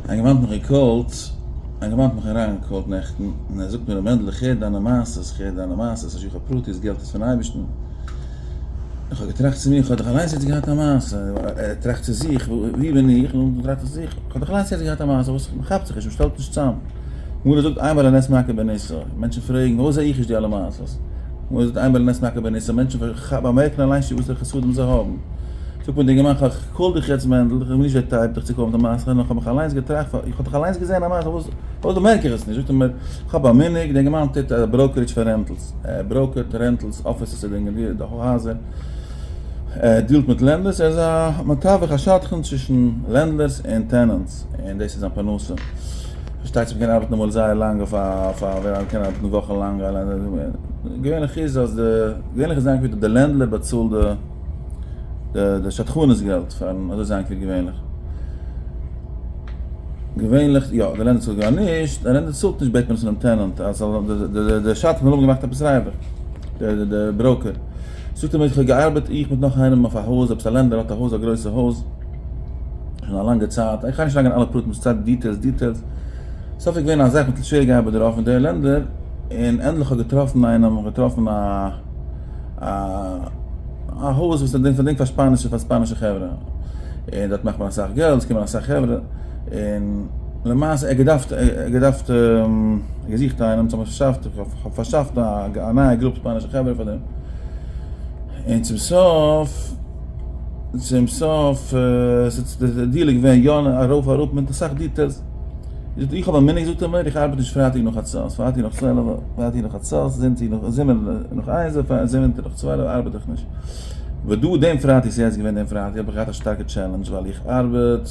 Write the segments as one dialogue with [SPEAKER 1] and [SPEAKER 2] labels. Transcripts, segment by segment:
[SPEAKER 1] א אינגערמאן האט מיך געקאלט, א אינגערמאן האט מיך אריינגעקאלט נעכטן, און ער זאגט מיר ר' מענדל איך הער דיינע מעשות, איך הער דיינע מעשות, השגחה פרטית, געלט איז פון אייבערשטן, איך האב געטראכט צו מיר, איך האב דאך אליינס יעצט געהאט א מעשה, ער טראכט צו זיך, ווי בין איך, און טראכט צו זיך, איך האב דאך אליינס יעצט געהאט א מעשה, וואס מען כאפט זיך נישט, מען שטעלט נישט צאם. גמרא זאגט אין בעל הנס מכה בניסו, מענטשן פרעגן פארוואס זע איך נישט די אלע מעשות? גמרא זאגט אין בעל הנס מכה בניסו, מענטשן באמערקן אליינס נישט וואסערע חסדים זיי האבן. זאגט מיר די אינגערמאן כ'האב call דיך יעצט מענדל, איך בין נישט דער type דיך צו call ן מיט א מעשה, נאר כ'האב מיך אליינס געטראכט, איך האב דאך אליינס געזען א מעשה, פארוואס באמערק איך עס נישט? זאגט ער מיר, כ'האב א מנהג, די אינגערמאן טוט א brokerage פאר rentals, ער broker ט rentals, אפיסעס און די הייזער, ער deal ט מיט landlords, ער איז א מתווך א שדכן צווישן landlords און tenants, און דאס איז זיין פרנסה. פארשטייט זיך מ'קען ארבעטן אמאל זייער לאנג אויף א אויף א ווען מ'קען ארבעטן וואכן לאנג געווענליך איז אז די געווענליך איז איינגעפירט אז די landlord באצאלט די די די שדכנות געלט פארן אזוי איז איינגעפירט געווענליך געווענליך יא די landlord צאלט גארנישט די landlord צאלט נישט בעט מען עס פונעם tenant אז די די שדכן זאל האבן געמאכט עפעס ריווח די די broker זאגט ער מיר איך האב געארבעט איך מיט נאך איינעם אויף א הויז עפעס א landlord האט א הויז א גרויסע הויז. שוין א לאנגע צייט, איך גיי נישט אריינגיין אין אלע פרטים, ס'איז details details, סוף איז געווען א זאך מיט שווער געארבעט דערויף מיט די לענדער, און ענדליך האב געטראפן איינעם, האב געטראפן א א א הויז וואס איז פארדינגט פאר שפאנישע פאר ספאנישע חברה, און דארט מאכט מען אסאך געלט, עס קומען אסאך חברה, און למעשה ער האט געדארפט ער האט געדארפט געזוכט איינעם, ס'האט מען פארשאפט, איך האב פארשאפט א נייע group שפאנישע חברה פאר דעם, און צום סוף. צום סוף די deal איז געווען יא ארויף אראפ מיט אסאך details. איך האב א מנהג זאגט ער מיר איך ארבעט נישט פרייטאג נאך חצות, פרייטאג נאך צוועלף, פרייטאג נאך חצות, זונטאג נאך זומער נאך איינס, זונטאג נאך צוועלף ארבעט איך נישט. אבער דא דעם פרייטאג ס'איז יעצט געווען דעם פרייטאג האב איך געהאט א שטארקע challenge ווייל איך ארבעט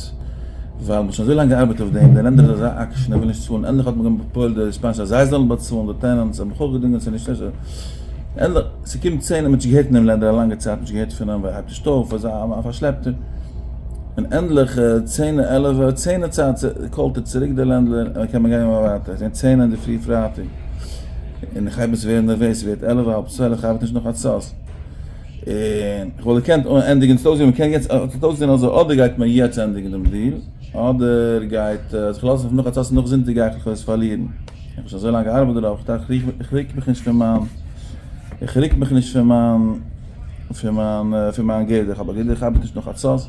[SPEAKER 1] ווייל מ'האט שוין אזוי לאנג געארבעט אויף דעם, דער landlord איז אזא עקשן ער וויל נישט צאלן, ענדליך האט מען געפועלט די ספאנסער אז זיי זאלן באצאלן די tenants האבן מיך אויך געדינגען ס'איז נישט ענדליך, ס'קומט צען, מ'האט נישט געהערט פון דעם landlord א לאנגע צייט, נישט געהערט פון אים, ווייל ער הייבט נישט אויף, אזא א פארשלעפטער. און ענדליך צען עלעווע, צענע צייט call ט ער צוריק דער landlord, און קען מען גיין ווייטער. ס'איז געווען צען אינדערפרי פרייטאג. און איך הייב אן צו ווערן נערוועז, ס'ווערט עלעווע, האלב צוועלף, כ'ארבעט נישט נאך חצות. און כ'וואלט געקענט ענדיגן, ס'האט אויסגעזען מ'קען יעצט, ס'האט אויסגעזען אזוי, אדער גייט מען יעצט ענדיגן דעם deal, אדער גייט זיך לאזן אויף נאך חצות און נאך זונטאג גיי איך עס פארלירן. איך האב שוין אזוי לאנג געארבעט דערויף, איך דארף, איך ריק מיך נישט פון מיין, איך ריק מיך נישט פון מיין, פון מיין, פון מיין גדר, איך האב א גדר, איך ארבעט נישט נאך חצות,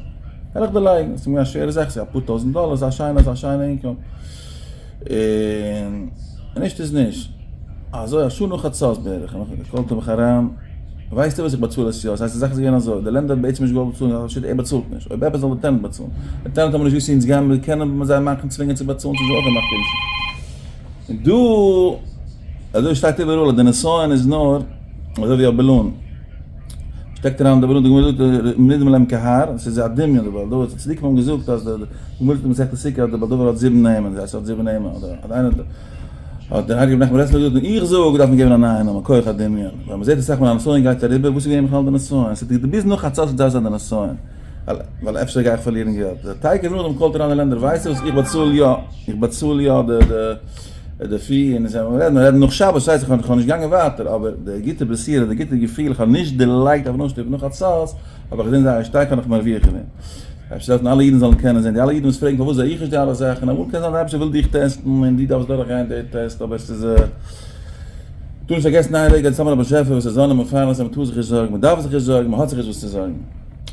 [SPEAKER 1] וועל איך דערלייגן, עס איז מיר א שווערע זאך, ס'איז אפאר טויזנט דאלער, ס'איז א שיינע, ס'איז א שיינע income, און נישט איז נישט, אזוי א שעה נאך חצות בערך, call ט ער מיך אריין. ווייסטו וואס איך באצאל עס יא, ס'הייסט די זאך איז געווען אזוי, די landlord האט בעצם נישט געוואלט באצאלן, פשוט ער באצאלט נישט, אויב עפעס זאל די tenant באצאלן, די tenant האבן נישט געוואוסט צו אונז גייען מיר קענען זיי מאכן צווינגען צו באצאלן צו נישט אויך געמאכט און דא אזוי שטייט איבעראל אז די נסיון איז נאר אזוי ווי א balloon, שטעקט אריין די balloon, די גמרא זאגט נדמה להם כהר, עס איז א דמיון די בעל דבר, צדיקים האבן געזאגט אז די גמרא זאגט אין מסכת סוכה אז די בעל דבר האט זיבן נעמען, דאס הייסט ער האט זיבן נעמען, אדער איינער האט דער הייליגער רבי נחמן ברסלב געזאגט, און איך זאג, דארף מען געבן א נייע נאמען, כח הדמיון, ווייל מען זעט אסאך מאל א נסיון גייט אריבער, וואס איז געווען בכלל די נסיון? עס איז ביז נאך חצות דארף זיין די נסיון, ווייל אפשר גיי איך פארלירן געלט. דער תיכף נאכדעם call ט אריין די landlord, ווייסט וואס, איך באצאל יא, איך באצאל יא די די fee, און זיי רעדן רעדן נאך שבת, ס'הייסט איך האב נישט געגאנגען ווייטער, אבער די גוטע בשורה, די גוטע געפיל, איך האב נישט דערלייגט אויפן אנשטופ נאך חצות, האב איך געזען זייער שטארק האב איך מרוויח געווען. אפשר דארפן אלע אידן זאלן קענען זען, די אלע אידן וואס פרעגן פארוואס זע איך נישט די אלע זאכן, אמאל קען זיין די אייבערשטער וויל דיך test ן און דו דארפסט דורך גיין די טעסט, אבער עס איז טאר נישט פארגעסן איין רגע, אונז האבן א באשעפער וואס איז זן און מפרנס און מען טאר זיך נישט זארגן, מען דארף זיך נישט זארגן, מען האט זיך נישט וואס צו זארגן.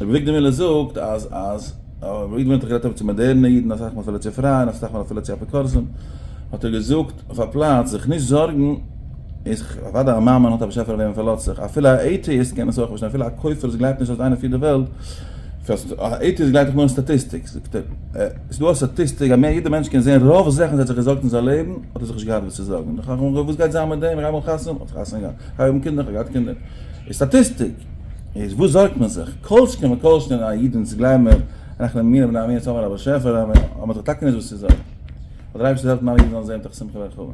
[SPEAKER 1] רבי אביגדור מילער זאגט אז אז רבי אביגדור מילער האט דאך גערעדט אויך צו מאדערנע אידן אסאך מאל אפילו צו פרייע און אסאך מאל אפילו צו אפיקורסים, האט ער געזאגט אויף א פלאץ זיך נישט זארגן איז אוודאי א מאמין האט א באשעפער אויף וועם מען פארלאזט זיך, אפילו א atheist קען עס אויך פארשטיין, אפילו א כופר וואס גלייבט נישט אז איינער פירט די וועלט, א atheist גלייבט דאך נאר אין statistics, זאגט ער, ס'איז דא א statistic אז מער יעדער מענטש קען זען רוב זאכן וואס ער האט זיך געזארגט אין זיין לעבן האט ער זיך נישט געהאט וואס צו זארגן, נאך אמאל וואס גייט זיין מיט דעם, איך גיי אמאל חתונה האבן, האט חתונה געהאט, איך גיי האבן קינדער, איך האב געהאט קינדער, איז statistic, איז וואס זארגט מען זיך, כל שכן וכל שכן א איד אונז גלייבן מיר, אנחנו מאמינים בני מאמינים, האבן מיר א באשעפער, האבן מיר זיך טאקע נישט וואס צו זארגן, זאל דער אייבערשטער העלפן אלע אידן זאלן זען מתוך שמחה והרחבה.